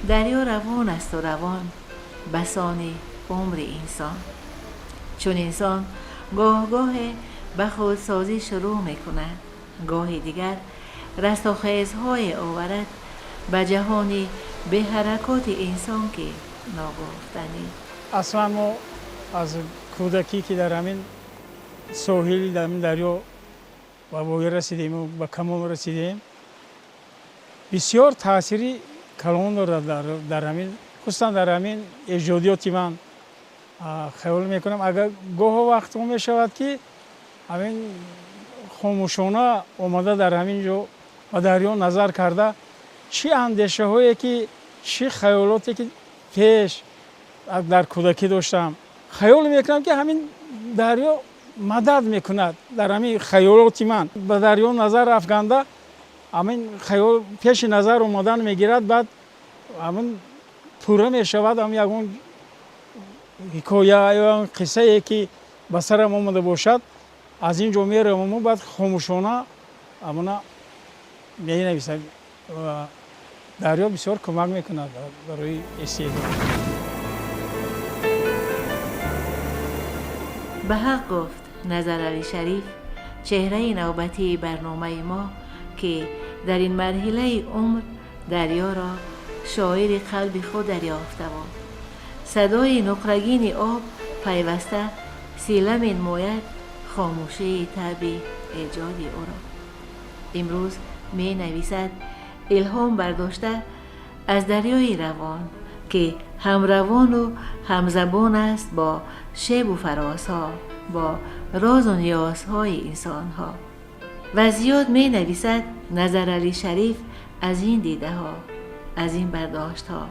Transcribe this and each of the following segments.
Дарё равон аст у равон басони умри инсон. Чун инсон гоҳ-гоҳе ба худсозӣ шурӯъ мекунад, гоҳи дигар растохезҳое оварад ба ҷаҳони беҳаракоти инсон, ки ногуфтанӣ. Аслан мо аз кӯдакӣ, ки дар ҳамин соҳили дар ҳамин дарё ба воя расидем, ба камол расидем, бисёр таъсири калон дорад дар ҳамин, хусусан дар ҳамин эҷодиёти ман. Хаёл мекунам, агар гоҳо вақтҳо мешавад, ки ҳамин хомӯшона омада дар ҳамин ҷо ба дарё назар карда, чӣ андешаҳое ки, чӣ хаёлоте ки пеш дар кӯдакӣ доштам, хаёл мекунам, ки ҳамин дарё мадад мекунад дар ҳамин хаёлоти ман. Ба дарё назар афканда, ҳамин хаёл пеши назар омадан мегирад, баъд ҳамин пурра мешавад. Ҳам ягон ҳикоя ё қиссае ки ба сарам омада бошад, аз ин ҷо мераваму баъд хомӯшона ҳамона менависам. Дарё бисёр кӯмак мекунад барои истеъдод. Ба ҳақ гуфт Назаралӣ Шариф, чеҳраи навбатии барномаи мо, ки дар ин марҳилаи умр дарёро шоири қалби худ дарёфтаву садои нуқрагини об пайваста сила менмояд хомӯшии таби эҷоди ӯро. Имрӯз менависад, илҳом бардошта аз дарёи равон, ки ҳамравону ҳамзабон аст бо шебу фарозҳо, бо розу ниёзҳои инсонҳо. Ва зиёд менависад Назаралӣ Шариф аз ин дидаҳо, аз ин бардоштҳо.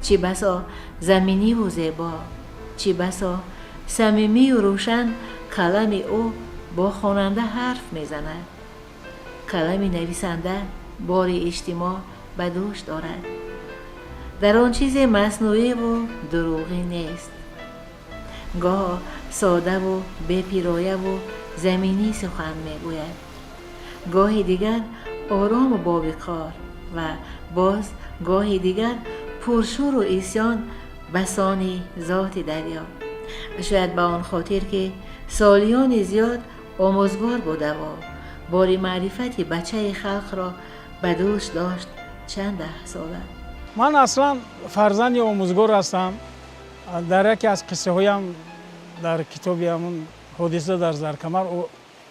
Чӣ басо заминиву зебо, чӣ басо самимию рӯшан қалами ӯ бо хонанда ҳарф мезанад. Қалами нависанда бори иҷтимоъ ба дӯш дорад. Дар он чизе маснӯиву дурӯғӣ нест. Гоҳо содаву бепирояву заминӣ сухан мегӯяд, гоҳи дигар орому бовиқор ва боз гоҳи дигар пуршӯру исён ба сони зоти дарё. Шояд ба он хотир, ки солиёни зиёд омӯзгор будаву бори маърифати бачаи халқро ба дӯш дошт чанд даҳсола. Ман аслан фарзанди омӯзгор ҳастам. Дар яке аз қиссаҳоям дар китоби ҳамун «Ҳодиса дар Заркамар»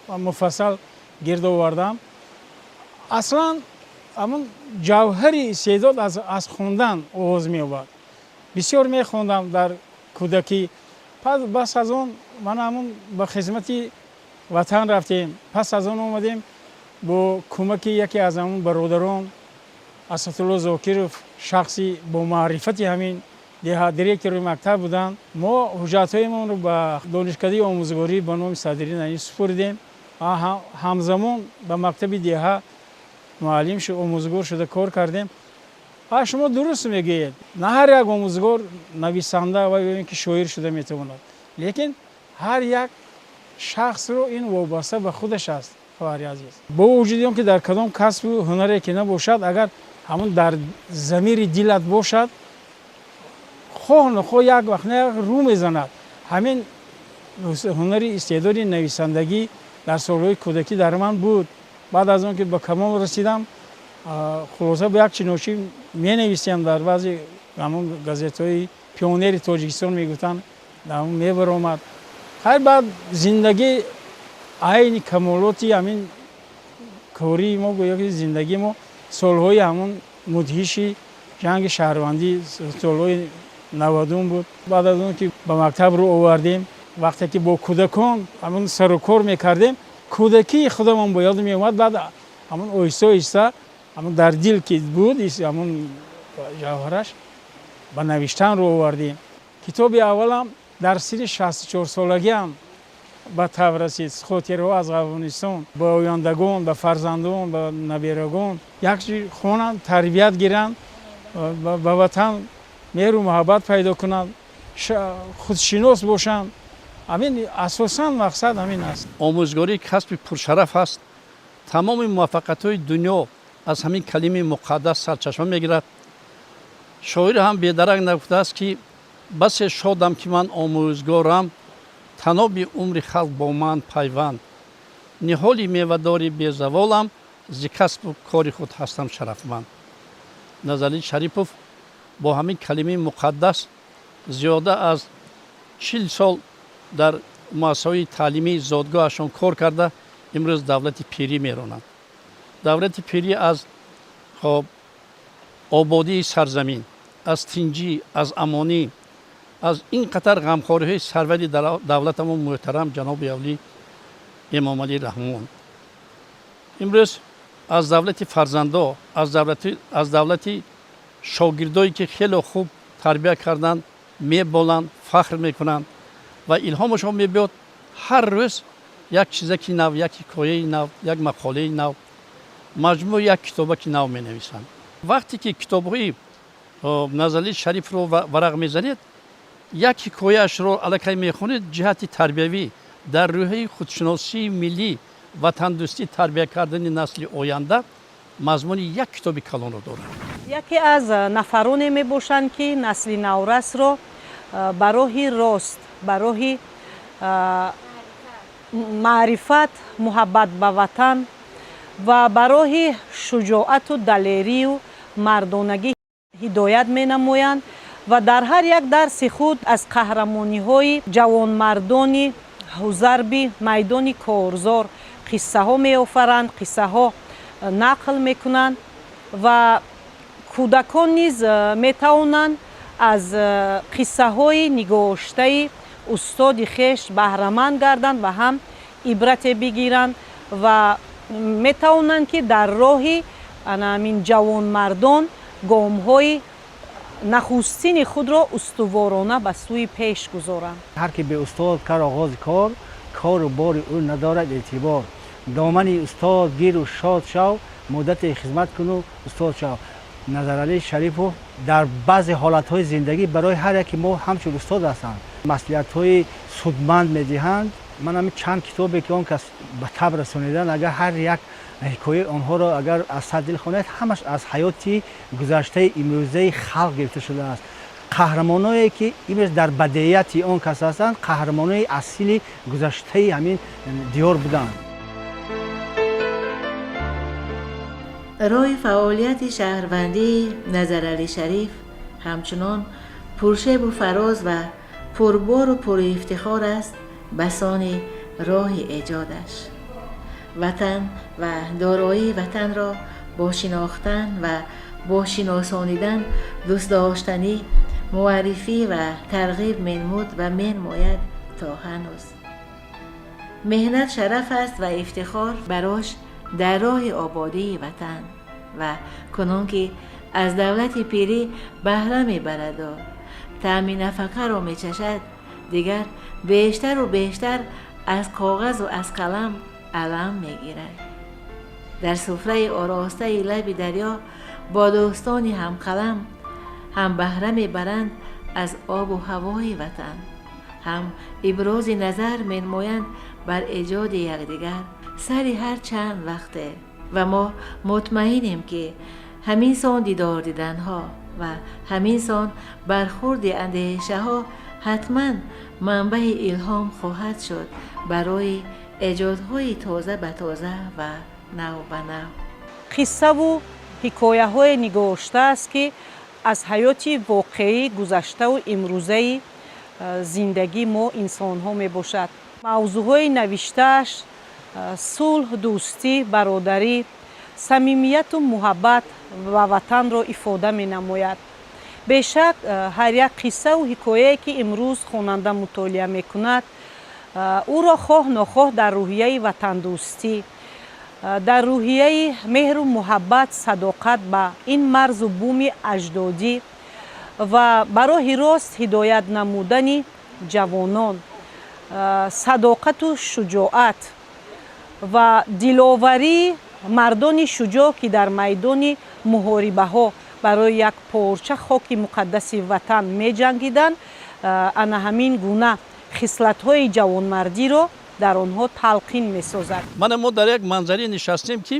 муфассал гирд овардам. Аслан ҳамун ҷавҳари истеъдод аз хондан оғоз меёбад. Бисёр мехондам дар кӯдакӣ. Пас аз он ман ҳамун ба хизмати ватан рафтем. Пас аз он омадем, бо кӯмаки яке аз ҳамун бародарон, Асадулло Зокиров, шахси бо маърифати ҳамин деҳа, директори мактаб буданд, мо ҳуҷҷатҳоямонро ба Донишкадаи омӯзгорӣ ба номи Садриддин Айнӣ супурдем. Ҳамзамон ба мактаби деҳа муаллим, омӯзгор шуда кор кардем. Шумо дуруст мегӯед, на ҳар як омӯзгор нависанда ва ё ин ки шоир шуда метавонад, лекин ҳар як шахсро ин вобаста ба худаш аст. Хоҳари азиз, бо вуҷуди он ки дар кадом касбу ҳунаре ки набошад, агар ҳамун дар замири дилат бошад, хоҳ нохоҳ як вақт на як рӯ мезанад. Ҳамин ҳунари истеъдоди нависандагӣ дар солҳои кӯдакӣ дар ман буд. Баъд аз он ки ба камол расидам, хулоса, ба як чиночӣ менависем. Дар баъзе ҳамун газетҳои пионери Тоҷикистон мегуфтанд, ҳамун мебаромад. Хайр, баъд зиндагӣ, айни камолоти ҳамин кории мо, гӯё ки зиндагии мо солҳои ҳамун мудҳиши ҷанги шаҳрвандӣ, солҳои 90-ум буд. Баъд аз он ки ба мактаб рӯ овардем, вақте ки бо кӯдакон ҳамун сарукор мекардем, кӯдакии худамон ба ёд меомад. Баъд ҳамун оҳиста оҳиста ҳамун дар дил ки буд, ҳамун ҷавҳараш, ба навиштан рӯ овардем. Китоби аввалам дар синни 64-солагиам ба таб расид, «Хотираҳо аз Афғонистон». Ба ояндагон, ба фарзандон, ба наберагон як хонанд, тарбият гиранд, ба ватан меҳру муҳаббат пайдо кунанд, худшинос бошанд. Ҳамин асосан мақсад ҳамин аст. Омӯзгорӣ касби пуршараф аст. Тамоми муваффақиятҳои дунё аз ҳамин калимаи муқаддас сарчашма мегирад. Шоир ҳам бедарак нагуфтааст, ки басе шодам, ки ман омӯзгорам, таноби умри халқ бо ман пайванд, ниҳоли мевадори безаволам, зи касбу кори худ ҳастам шарафманд. Назарали Шарипов бо ҳамин калимаи муқаддас зиёда аз 40 сол дар муассисаҳои таълимии зодгоҳашон кор карда, имрӯз давлати пирӣ меронанд. Давлати пирӣ аз, хоб, ободии сарзамин, аз тинҷӣ, аз амонӣ, аз ин қатар ғамхориҳои сарвари давлатамон муҳтарам ҷаноби олӣ Эмомалӣ Раҳмон. Имрӯз аз давлати фарзандо, аз давлати шогирдое, ки хеле хуб тарбия карданд, меболанд, фахр мекунанд ва илҳомашон мебиёд. Ҳар рӯз як чизаки нав, як ҳикояи нав, як мақолаи нав, маҷмӯъ як китобаки нав менависанд. Вақте ки китобҳои Назарали Шарифро варақ мезанед, як ҳикояашро аллакай мехонед, ҷиҳати тарбиявӣ дар рӯҳияи худшиносии миллӣ, ватандӯстӣ тарбия кардани насли оянда мазмуни як китоби калонро дорад. Яке аз нафароне мебошанд, ки насли наврасро ба роҳи рост, ба роҳи маърифат, муҳаббат ба ватан ва ба роҳи шуҷоату далерию мардонагӣ ҳидоят менамоянд ва дар ҳар як дарси худ аз қаҳрамониҳои ҷавонмардони ҳузарби майдони корзор қиссаҳо меофаранд, қиссаҳо нақл мекунанд ва кӯдакон низ метавонанд аз қиссаҳои нигоштаи устоди хеш баҳраманд гарданд ва ҳам ибрате бигиранд ва метавонанд, ки дар роҳи ана ҳамин ҷавонмардон гомҳои нахустини худро устуворона ба сӯи пеш гузоранд. Ҳар ки бе устод кар оғози кор, кору бори ӯ надорад эътибор. Домани устод гиру шод шав, муддате хизмат куну устод шав. Назаралӣ Шарипов дар баъзе ҳолатҳои зиндагӣ барои ҳар яке мо ҳамчун устод ҳастанд, маслиҳатҳои судманд медиҳанд. Ман ҳамин чанд китобе, ки он кас ба таб расониданд, агар ҳар як ҳикояи онҳоро агар аз сар дил хонед, ҳамаш аз ҳаёти гузаштаи имрӯзаи халқ гирифта шудааст. Қаҳрамоное, ки имрӯз дар бадеияти он кас ҳастанд, қаҳрамонои асили гузаштаи ҳамин диёр буданд. Роҳи фаъолияти шаҳрвандии Назаралӣ Шариф ҳамчунон пуршебу фароз ва пурбору пурифтихор аст басони роҳи эҷодаш. Ватан ва дороии ватанро бо шинохтан ва бо шиносонидан, дӯстдоштанӣ, муаррифӣ ва тарғиб менмуд ва менмояд то ҳанӯз. Меҳнат шараф аст ва ифтихор барош дар роҳи ободии ватан. Ва кунун ки аз давлати пирӣ баҳра мебараду таъми нафақаро мечашад, дигар бештару бештар аз коғазу аз қалам алам мегирад. Дар суфраи оростаи лаби дарё бо дӯстони ҳамқалам ҳам баҳра мебаранд аз обу ҳавои ватан, ҳам ибрози назар менмоянд бар эҷоди якдигар сари ҳар чанд вақте. Ва мо мутмаинем, ки ҳамин сон дидор диданҳо ва ҳамин сон бархурди андешаҳо ҳатман манбаи илҳом хоҳад шуд барои эҷодҳои тоза ба тоза ва нав ба нав. Қиссаву ҳикояҳое нигоштааст, ки аз ҳаёти воқеӣ, гузаштаву имрӯзаи зиндагии мо инсонҳо мебошад. Мавзӯъҳои навиштааш сулҳ, дӯстӣ, бародарӣ, самимияту муҳаббат ба ватанро ифода менамояд. Бешак, ҳар як қиссаву ҳикояе, ки имрӯз хонанда мутолиа мекунад, ӯро хоҳ нохоҳ дар рӯҳияи ватандӯстӣ, дар рӯҳияи меҳру муҳаббат, садоқат ба ин марзу буми аҷдодӣ ва ба роҳи рост ҳидоят намудани ҷавонон, садоқату шуҷоат ва диловарии мардони шуҷоъ, ки дар майдони муҳорибаҳо барои як порча хоки муқаддаси ватан меҷангиданд, ана ҳамин гуна хислатҳои ҷавонмардиро дар онҳо талқин месозад. Мана, мо дар як манзарае нишастем, ки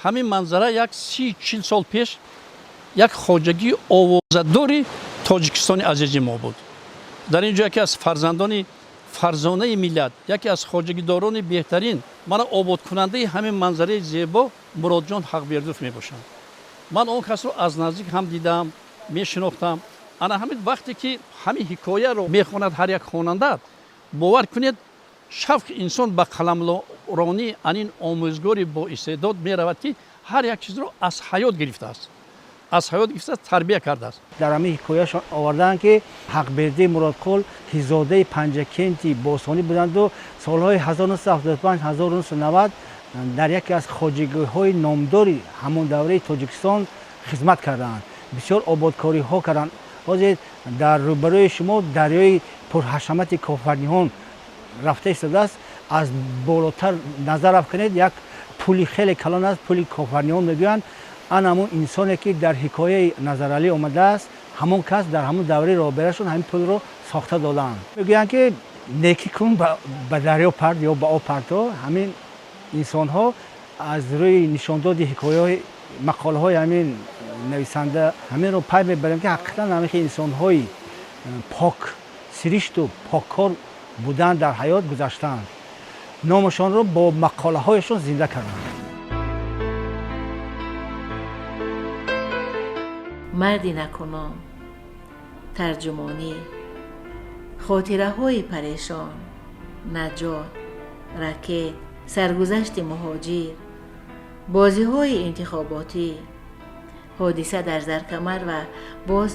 ҳамин манзара як 30-40 сол пеш Як хоҷагии овозадори Тоҷикистони азизи мо буд. Дар ин ҷо яке аз фарзандони фарзонаи миллат, яке аз хоҷагидорони беҳтарин, мана ободкунандаи ҳамин манзараи зебо Муродҷон Ҳақбердиев мебошанд. Ман он касро аз наздик ҳам дидам, мешинохтам. Ана ҳамин вақте ки ҳамин ҳикояро мехонад ҳар як хонанда, бовар кунед, шавқи инсон ба қаламронии анин омӯзгори боистеъдод меравад, ки ҳар як чизро аз ҳаёт гирифтааст, аз ҳаёт гирифтааст, тарбия кардааст. Дар ҳамин ҳикояшон овардаанд, ки Ҳақбердӣ Муродқул ҳизодаи Панҷакенти бостонӣ буданду солҳои 1975-1990 дар яке аз хоҷагиҳои номдори ҳамон давраи Тоҷикистон хизмат кардаанд, бисёр ободкориҳо карданд. Ҳозир дар рӯбарӯи шумо дарёи пурҳашамати Кофарниҳон рафта истодааст. Аз болотар назар афканед, як пули хеле калон аст, пули Кофарниҳон мегӯянд. Ан ҳамон инсоне, ки дар ҳикояи Назаралӣ омадааст, ҳамон кас дар ҳамон давраи роҳбарашон ҳамин пулро сохта додаанд. Мегӯянд, ки некӣ кун, ба дарё парт ё ба об парто. Ҳамин инсонҳо аз рӯи нишондоди ҳикояҳои, мақолаҳои ҳамин нависанда ҳаминро пай мебарем, ки ҳақиқатан ҳамин инсонҳои пок сиришту поккор будан дар ҳаёт гузаштаанд, номашонро бо мақолаҳояшон зинда карданд. Марди накунон, тарҷумонӣ, хотираҳои парешон, наҷот, ракет, саргузашти муҳоҷир, бозиҳои интихоботӣ, ҳодиса дар Заркамар ва боз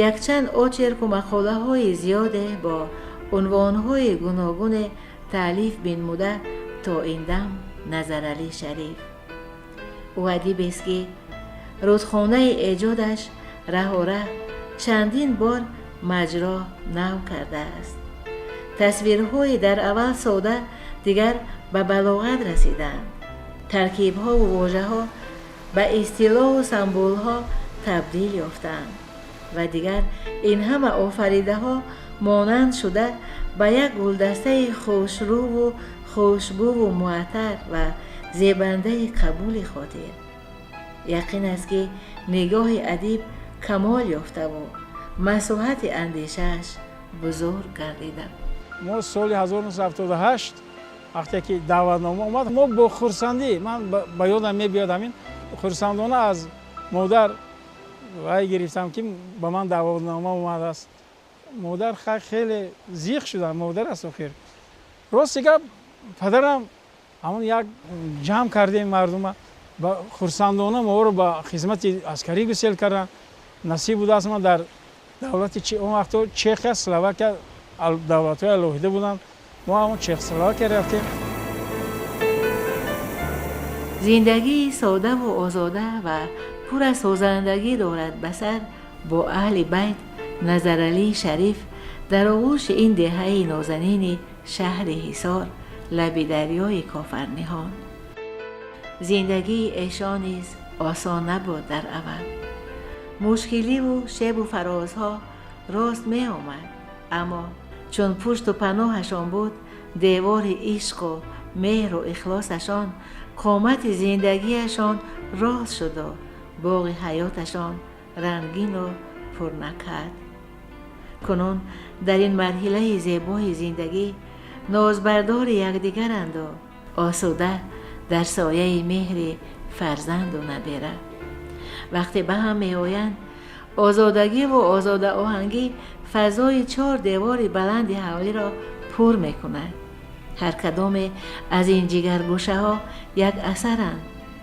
якчанд очерку мақолаҳои зиёде бо унвонҳои гуногуне таълиф бинмуда то ин дам Назаралӣ Шариф. Ӯ адибест, ки рӯдхонаи эҷодаш раҳораҳ чандин бор маҷро нав кардааст. Тасвирҳои дар аввал сода дигар ба балоғат расиданд. Таркибҳову вожаҳо ба истилоҳу самболҳо табдил ёфтаанд ва дигар ин ҳама офаридаҳо монанд шуда ба як гулдастаи хушрӯву хушбӯву муаттар ва зебандаи қабули хотир. Яқин аст, ки нигоҳи адиб камол ёфтаву масоҳати андешааш бузург гардида. Мо соли 1978, вақте ки даъватнома омад, мо бо хурсандӣ, ман ба ёдам мебиёд, ҳамин хурсандона аз модар вай гирифтам, ки ба ман даъватнома омадааст. Модар хеле зиқ шудам, модар аст охир. Рости гап, падарам ҳамон як ҷамъ кардем мардума, хурсандона моро ба хизмати аскарӣ гусел карданд. Насиб будааст, ман дар давлати, он вақто Чехия, Словакия давлатҳои алоҳида буданд, мо ҳамон Чехословакия рафтем. Зиндагии содаву озода ва пур аз созандагӣ дорад ба сар бо аҳли байт Назаралии Шариф дар оғӯши ин деҳаи нозанини шаҳри Ҳисор, лаби дарёи Кофарниҳон. Зиндагии эшон низ осон набуд. Дар аввал мушкиливу шебу фарозҳо рост меомад, аммо чун пушту паноҳашон буд девори ишқу меҳру ихлосашон, қомати зиндагиашон рост шуду боғи ҳаёташон рангину пурнакҳат. Кунун дар ин марҳилаи зебои зиндагӣ нозбардори якдигаранду осуда дар сояи меҳри фарзанду набера. Вақте ба ҳам меоянд, озодагиву озодаоҳангӣ фазои чор девори баланди ҳавлиро пур мекунад. Ҳар кадоме аз ин ҷигаргӯшаҳо як асаранд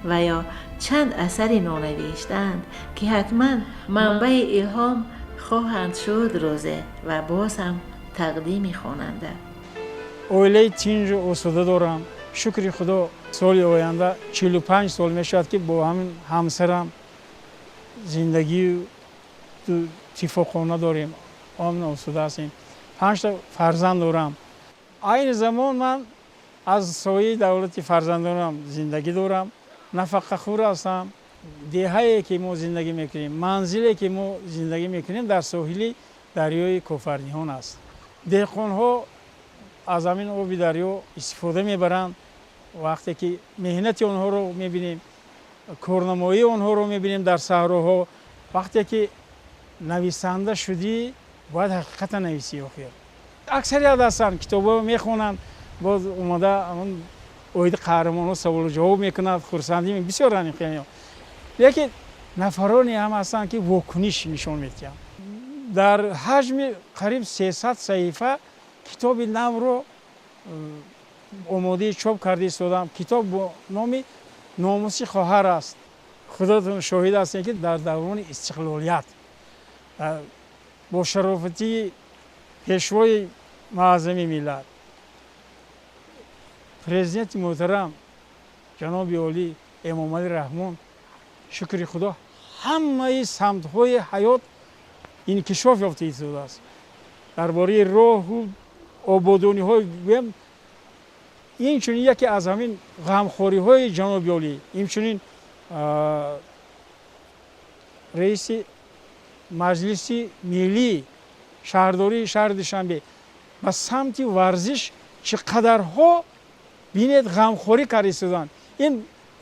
ва ё чанд асари нонавиштаанд, ки ҳатман манбаи илҳом хоҳанд шуд рӯзе ва боз ҳам тақдими хонанда. Оилаи тинҷу осуда дорам, шукри Худо. Соли оянда 45 сол мешавад, ки бо ҳамин ҳамсарам зиндагию тифоқона дорем, амну осуда ҳастем. Панҷта фарзанд дорам. Айни замон ман аз сояи давлати фарзандонам зиндагӣ дорам, нафақахӯр ҳастам. Деҳае, ки мо зиндагӣ мекунем, манзиле, ки мо зиндагӣ мекунем, дар соҳили дарёи Кофарниҳон аст. Деҳқонҳо аз ҳамин оби дарё истифода мебаранд. Вақте ки меҳнати онҳоро мебинем, корнамоии онҳоро мебинем дар саҳроҳо. Вақте ки нависанда шудӣ, бояд ҳақиқата нависӣ. Охир аксарият ҳастанд, китобҳо мехонанд, боз омада оиди қаҳрамонҳо саволу ҷавоб мекунад, хурсандӣ бисёр. Лекин нафароне ҳам ҳастанд, ки вокуниш нишон медиҳанд. Дар ҳаҷми қариб 300 саҳифа китоби навро омодаи чоп карда истодам. Китоб бо номи «Номуси хоҳар» аст. Худотон шоҳид ҳастем, ки дар даврони истиқлолият бо шарофати пешвои муаззами миллат, президенти муҳтарам ҷаноби олӣ Эмомалӣ Раҳмон, шукри Худо, ҳамаи самтҳои ҳаёт инкишоф ёфта истодааст. Дар бораи роҳу ободониҳо гӯям, инчунин яке аз ҳамин ғамхориҳои ҷаноби олӣ, инчунин раиси Маҷлиси Миллӣ, шаҳрдории шаҳри Душанбе ба самти варзиш чӣ қадарҳо, бинед, ғамхорӣ карда истоданд.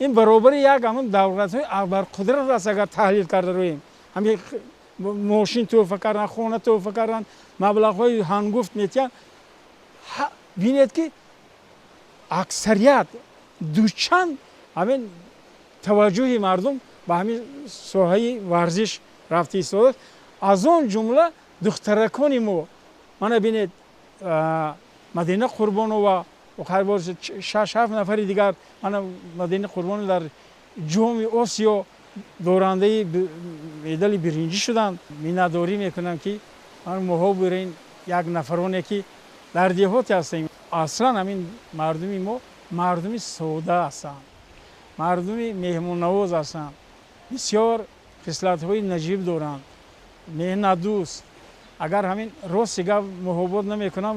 Ин баробари як ҳамон давлатҳои абарқудрат аст. Агар таҳлил карда рӯем, ҳамин мошин тӯҳфа кардан, хона тӯҳфа кардан, маблағҳои ҳангуфт метиҳанд. Бинед, ки аксарият дучанд ҳамин таваҷҷӯҳи мардум ба ҳамин соҳаи варзиш рафта истодааст, аз он ҷумла духтаракони мо. Мана бинед, Мадина Қурбонова, шаш ҳафт нафари дигар. Мана Мадина Қурбонова дар Ҷоми Осиё дорандаи медали биринҷӣ шуданд. Миннатдорӣ мекунам, ки моҳо бурен як нафароне, ки дар деҳоте ҳастем. Аслан ҳамин мардуми мо мардуми сода ҳастанд, мардуми меҳмоннавоз ҳастанд, бисёр хислатҳои наҷиб доранд, меҳнатдӯст. Агар ҳамин рости гап, муҳобот намекунам,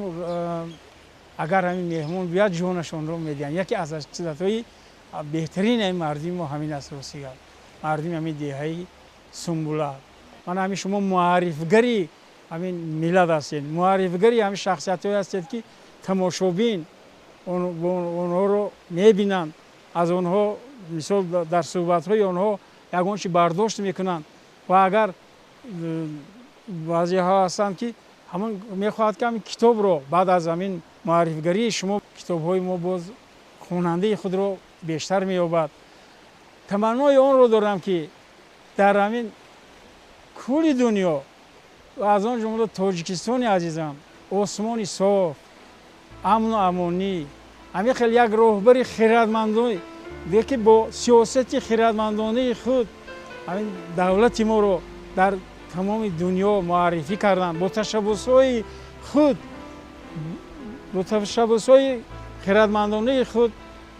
агар ҳамин меҳмон биёяд, ҷонашонро медиҳанд. Яке аз хислатҳои беҳтарини ҳамин мардуми мо ҳамин аст. Рости гап, мардуми ҳамин деҳаи Сумбула, ман ҳамин шумо муаррифгари ҳамин миллат ҳастед, муаррифгари ҳамин шахсиятҳое ҳастед, ки тамошобин онҳоро мебинанд, аз онҳо, мисол, дар суҳбатҳои онҳо ягон чи бардошт мекунанд. Ва агар баъзеҳо ҳастанд, ки ҳамон мехоҳад, ки ҳамин китобро баъд аз ҳамин муаррифгарии шумо, китобҳои мо боз хонандаи худро бештар меёбад. Таманнои онро дорам, ки дар ҳамин кулли дунё ва аз он ҷумла Тоҷикистони азизам осмони соф, амну амонӣ, ҳамин хел як роҳбари хирадмандон, ки бо сиёсати хирадмандонаи худ ҳамин давлати моро дар тамоми дунё муаррифӣ карданд, бо ташаббусҳои худ, бо ташаббусҳои хирадмандонаи худ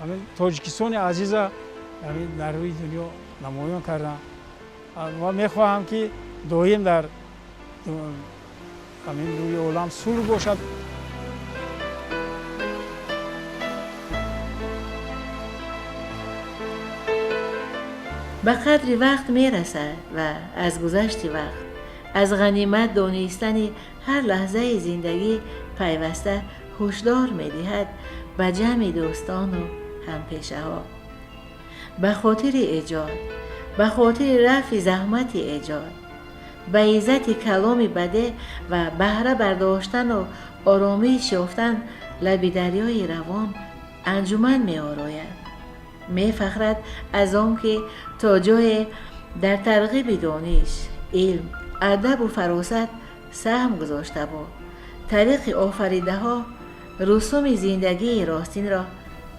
ҳамин Тоҷикистони азиза ҳамин дар рӯи дунё намоён карданд. Ва мехоҳам, ки доим дар ҳамин рӯи олам сулҳ бошад. Ба қадри вақт мерасад ва аз гузашти вақт, аз ғанимат донистани ҳар лаҳзаи зиндагӣ пайваста ҳушдор медиҳад ба ҷамъи дӯстону ҳампешаҳо. Ба хотири эҷод, ба хотири рафъи заҳмати эҷод, ба иззати каломи бадеъ ва баҳра бардоштану оромиш ёфтан лаби дарёи равон анҷуман меорояд. Мефахрад аз он, ки то ҷое дар тарғиби дониш, илм, адабу фаросат саҳм гузоштаву тариқи офаридаҳо русуми зиндагии ростинро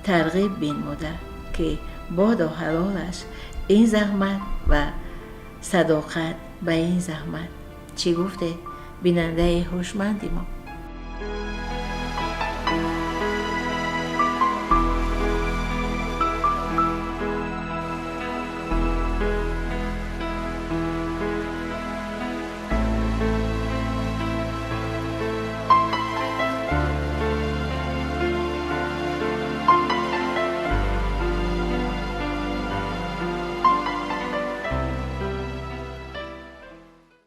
тарғиб бинмуда, ки бодо ҳалолаш ин заҳмат ва садоқат ба ин заҳмат. Чӣ гуфте, бинандаи ҳушманди мо?